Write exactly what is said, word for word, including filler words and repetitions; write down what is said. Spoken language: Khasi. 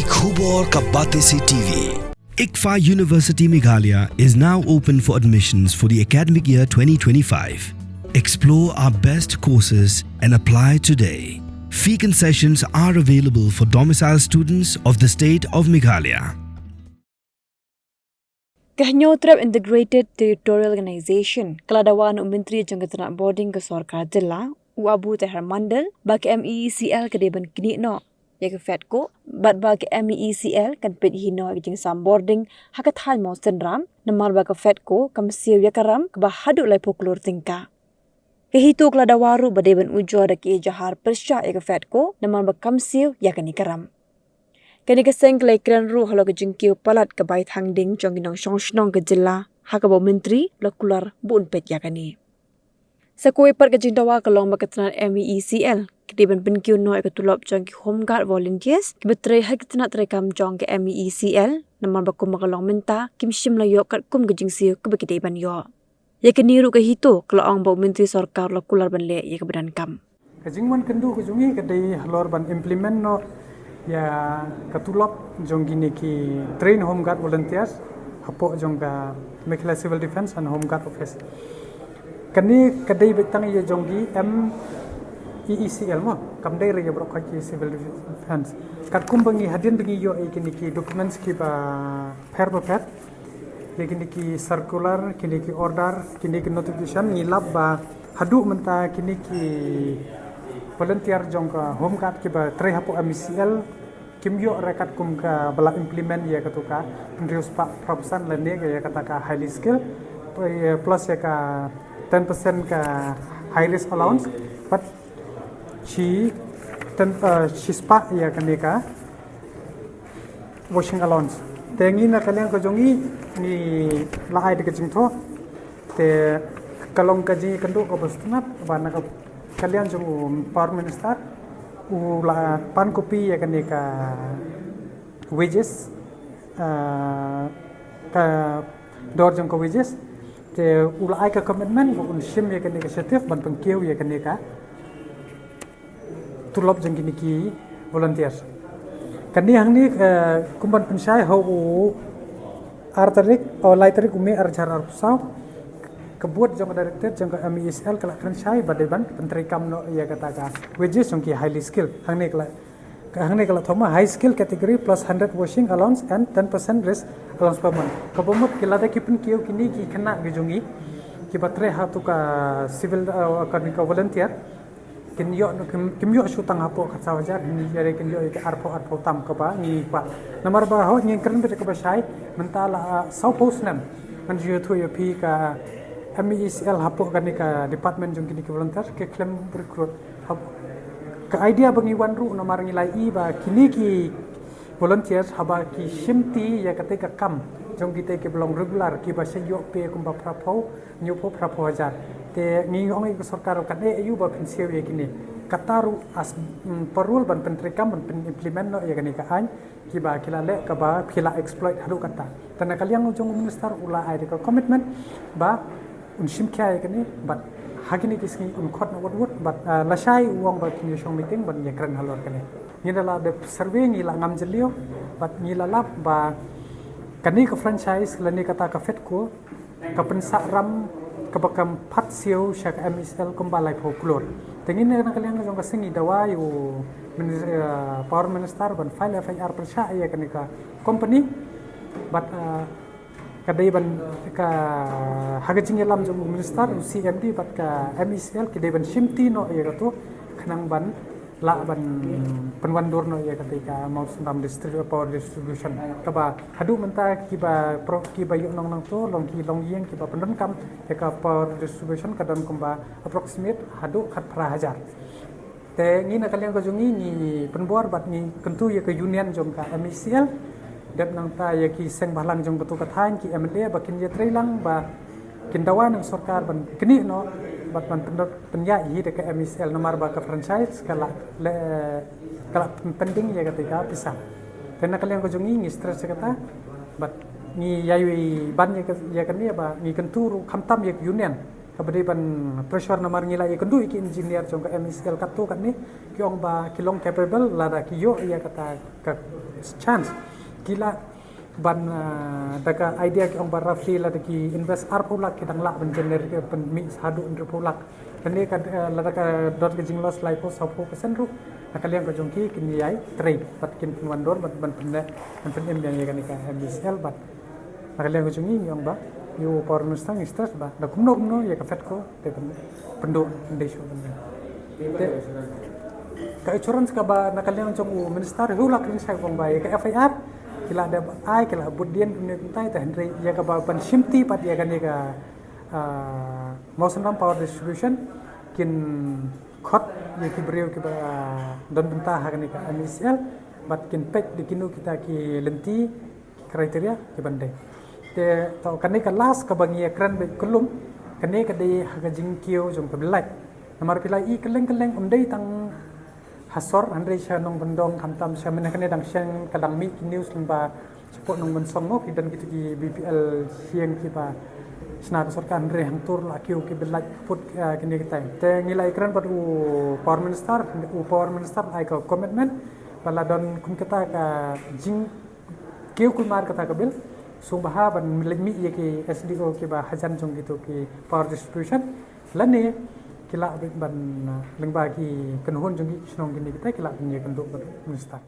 Khubor ka Batesi T V. ICFAI University Meghalaya is now open for admissions for the academic year twenty twenty-five. Explore our best courses and apply today. Fee concessions are available for domicile students of the state of Meghalaya. Ka Hynñiewtrep Integrated Territorial Organization ka la dawa na u Myntri jong ka tnat bording ka sorkar jylla, u Abu Taher Mondal, ba ka M E E C L ka dei ban knieh noh ïa ka FEDCO, bad ba ka M E E C L kan peit hi noh ïa ka jingsam bording ha ka thaiñ Mawsynram, namar ba ka FEDCO kam siew ïa ka ram kaba haduh laiphew klur tyngka. Ka HITO ka la dawa ruh ba dei ban ujor da ka ejahar pyrshah ïa ka FEDCO, namar ba kam siew ïa kane ka ram. Kane ka seng ka la ïakren ruh halor ka jingkiew palat ka bai thang ding jong ki nongshong shnong ka jylla, ha kaba u Myntri u la kular ba un peit ïa kane. Sa kawei pat ka jingdawa ka long ba ka tnat M E E C L ka dei ban pynkiew noh ïa ka tulop jong ki Home Guard volunteers kiba trei ha ki tnat treikam jong ka M E E C L, namar ba kumba ka long mynta kim shym la ïoh katkum ka jingsiew kaba ki dei ban ïoh. Ïa kane ruh ka HITO ka la ong ba u Myntri Sorkar u la kular ban leh ïa kaba donkam. Ka jingwan kynduh ka jong ngi ka dei halor ban implement noh ïa ka tulop jong kine ki trained Home Guard volunteers hapoh jong ka Meghalaya Civil Defence and Home Guard Office. Kane ka dei beit tang ïa jong ki M E E C L mo, kam dei re ïa baroh ki civil defence. Katkum ba ngi hadien ba ngi ïoh ïa kine ki documents kiba pher ba pher, ïa kine ki circular, kine ki order, kine ki notification, ngi lap ba haduh mynta kine ki volunteer jong ka Home Guard kiba trei hapoh M E E C L kim ïoh re katkum kaba la implement ïa katu ka hynriew spah phra percent lane ka ïa kata ka highly skill, plus ïa ka ten percent ka high risk allowance, bad shi ten, eh, shi spah ïa kane ka washing allowance. Te ngi na ka liang ka jong ngi, ngi la ai da ka jingthoh. Te ka long ka jingkynduh kaba sngewtynnat ba na ka, ka liang jong u Power Minister u la pan copy ïa kane ka wages, ah, ka dor jong ka wages. Te u la ai ka commitment ba un shim ïa kane ka initiative ban pynkiew ïa kane ka tulop jong kine ki volunteers. Kane hangne, eh, kum ban pynshai ha u ar tarik, oh, lai tarik u May ar hajar arphew saw, ka board jong ka director jong ka M E E C L ka la kren shai ba dei ban pyntreikam noh ïa kata ka wages jong ki highly skilled. Hangne ka la, ka hangne ka la thoh ma high skill category plus hundred washing allowance and ten percent risk allowance per month. Kaba mut ki lada ki pynkiew kine ki khynnah ki jong ngi kiba trei ha tu ka civil, eh, ka, ka volunteer, kin ïoh, kin, kim ïoh shu tang hapoh khatsaw hajar, hynrei kin ïoh ïa ki arphew, arphew tam kaba ngi kwah. Namar ba hooid ngin kren beit kaba shai, mynta la, ah, sawphew snem ngan ju ïathuh ïa phi ka M E E C L hapoh kane ka department jong kine ki volunteer ki khlem recruit. Hap-, ka idea ba ngi wan ruh namar ngi la ïohi ba kine ki volunteers haba ki shimti ïa katei ka kam jong kitei kiba long regular, kiba shu ïoh pay kumba phraphew, hynñiewphew, phraphew hajar. Te ngi ong ïa ka sorkar kan eh ïa u ba pynsiew ïa kine. Kata ruh as, mm, parul ban pyntreikam ban pyn-implement noh ïa kane ka aiñ kiba ki la leh kaba ki la exploit haduh katta. Te na ka liang jong u minister u la ai da ka commitment ba un shim khia ïa kane bad ha kine ki sngi un khot noh wut wut bad, ah, lashai u ong ba kin ïa shong meeting ban ïa kren halor kane. Ngi la dep survey, ngi la ngam jylliew bad ngi la lap ba kane ka franchise lane kata ka FEDCO ka pynsah ram kaba kam pat siew sha ka M E E C L kumba laiphew klur. Te ngi na ka liang jong ka sngi dawa ïa u minis-, eh, Power Minister ban file F I R pyrshah ïa kane ka company bad, eh, ka dei ban ka ha ka jingïalam jong u minister, u C M D bad ka M E E C L ki dei ban shimti noh ïa katu khnang ban lah ban pynwandur noh ïa katei ka Mawsynram District Power Distribution. Kaba haduh mynta kiba pro-, kiba ïoh nong nangto long ki longïing kiba pyndonkam ïa ka power distribution ka don kumba approximate haduh khatphra hajar. Te ngi na ka liang ka jong ngi ngi pynbor bad ngi kyntu ïa ka union jong ka M E E C L, dep nangta ïa ki seng bhalang jong katu ka thaiñ, ki M L A ba kin ïatrei lang ba kin dawa na ka sorkar ban knieh noh bad ban pyndot pynïaid hi da ka M E E C L namar ba ka franchise ka la leh, ka la pending ïa katei ka pisa. Te na ka liang ka jong ngi ngi stress ïa kata bad ngi ïai ban ïa ka, ïa kane ba ngi kyntu ruh khamtam ïa ka union. Kaba dei ban pressure namar ngi la ïakynduh ïa ki engineer jong ka M E C L katto katne, ki ong ba ki long capable, lada ki ïoh ïa kata ka chance, ki lah ban, ah, da ka idea ki ong ba roughly lada ki invest arphew lak ki dang lah ban generate, ban mih haduh hynriewphew lak. Lane ka, ah, lada ka don ka jingloss laiphew sawphew percent ruh, na ka liang ka jong ki kin ïai trei bad kin pynwandur bad ban pyneh, ban pynim ïa kane ka M E C L bad na ka liang ka jong ngi ngi ong ba ïa u Power Minister ngi stress ba da kumno kumno ïa ka FEDCO te pyn-, pynduh, pynduh shuh pynduh. Te ka assurance kaba na ka liang jong u Minister, hynriew lak kin sa ong ba ïa ka F I R ki la dep ai, ki la bud dien kumne kumtai, te hynrei ïa kaba ban shimti pat ïa kane ka, ah, Mawsynram Power Distribution kin khot ïa ki briew kiba, ah, don bynta ha kane ka M E C L bad kin peit da kino kita ki lynti, ki criteria ki ban dei. Te to kane ka last kaba ngi ïakren beit kullum, kane ka dei ha ka jingkiew jong ka bill light. Namar phi la i kylleng kylleng, ym dei tang ha sor, hynrei sha nongkyndong, khamtam sha mynne kane dang shen ka dang mih ki news lyngba shapoh Nongmynsong mo, ki don kito ki B P L shen kiba shna ka sorkar, hynrei hangto la kiew ki bill light put, ah, kine ki time. Te ngi la ïakren bad u Power Minister, u Power Minister ai ka commitment ba la don kum kata ka jingkiew kulmar kata ka bill, sngewbha ban leit mih ïa ki S D O kiba hajan jong kito ki power distribution, lane ki lah ban, ah, lyngba ki kynhun jong ki shnong kine kita ki lah ban ïakynduh bad u Minister.